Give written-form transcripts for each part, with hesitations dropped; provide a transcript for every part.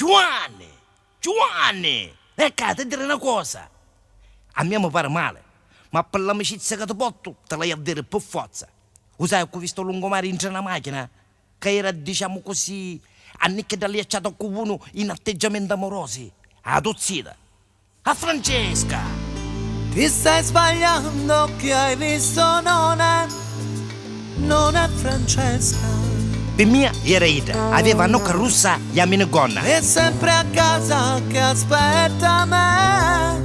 Giuanni! Giuanni! E ccà, t'e diri na cosa. A mia mi pari mali, ma pi l'amicizia ca ti portu, ti l'haiu a diri pi forza. U sai cu visti o lungomari intra na machina? Ca era, diciamo così, annicchia alliacciata cu unu in atteggiamenti amorosi. A to zita. A Francesca! Ti stai sbagliando chi hai visto non è non è Francesca. Pi mia era idda, aveva a nocca russa e a minigonna. È sempre a casa che aspetta me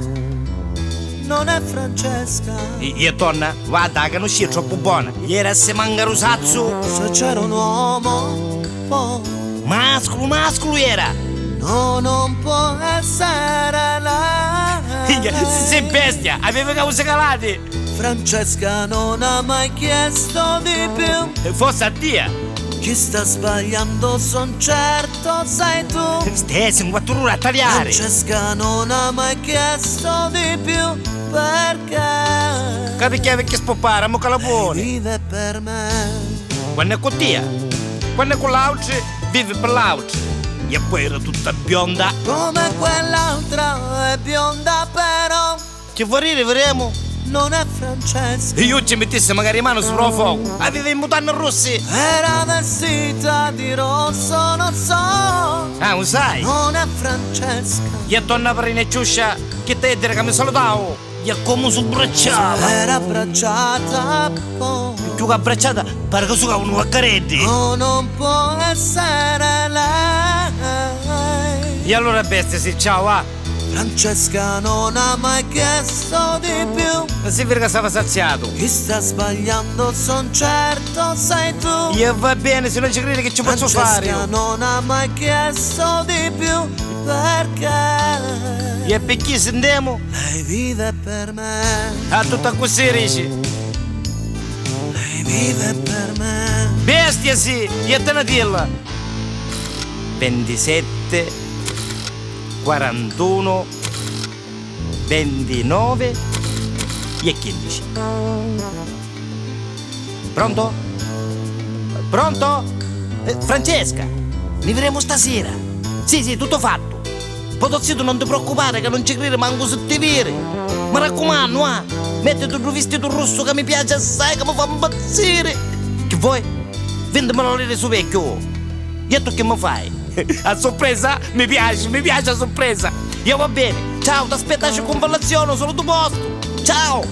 non è Francesca. E donna, vadda, 'a canuscìa troppu bona, era assai mangarusazzu. Se c'era un uomo poi. Masculu, masculu era! No, non può essere lei. Si bestia, aveva i causi calati! Francesca non ha mai chiesto di più. Forsi a tia! Chi sta sbagliando son certo sei tu. Stesi un quattu d'ura a taliari! Francesca non ha mai chiesto di più perché. Ca pirchì havi chi spuppari, ammucca lapuni! Vive per me. Quannu è cu tia, quannu è cu l'autri, vivi pi l'autri. E poi era tutta bionda. Come quell'altra è bionda però. Chi vo riri viremu? Non è Francesca. Iu ci mittissi macari i manu supra u focu. Aviva i mutanni russi. Era vestita di rosso non so. Ah, u sai? Non è Francesca. E donna parrina e ciuscia, chi t'è diri ca mi salutau? E comu su bbracciava! Era abbracciata poi. Cchiù ca abbracciata, pari ca sucavanu vaccareddi. No, non può essere lei. E allura bestia si, ciau, va! Francesca non ha mai chiesto di più. Si viri ca s'ava saziatu. Chi sta sbagliando son certo sei tu. E va bene, si non ci cridi chi ci pozzu fari Francesca ju? non ha mai chiesto di più perché. E picchì sintemu? Lei vive per me. A tuttu accussì rici? Lei vive per me. Bestia si! E tenatilla! Ventisette, 41, 29 e 15. Pronto? Pronto? Francesca, ni viremu stasira. Si, si, tutto fattu. Po to zitu non ti preoccupari ca non ci criri mancu si ti viri. Mi raccumannu, ah! Mettiti ddu vistitu russu ca mi piaci assai ca mi fa mpazziri. Chi voi? Vintimila liri suvecchiu! E tu chi mi fai? A surpresa? Mi piaci, mi piaci a surpresa! Io va beni, ciau, t'aspettu a circunvallazioni, o solitu postu! Ciau!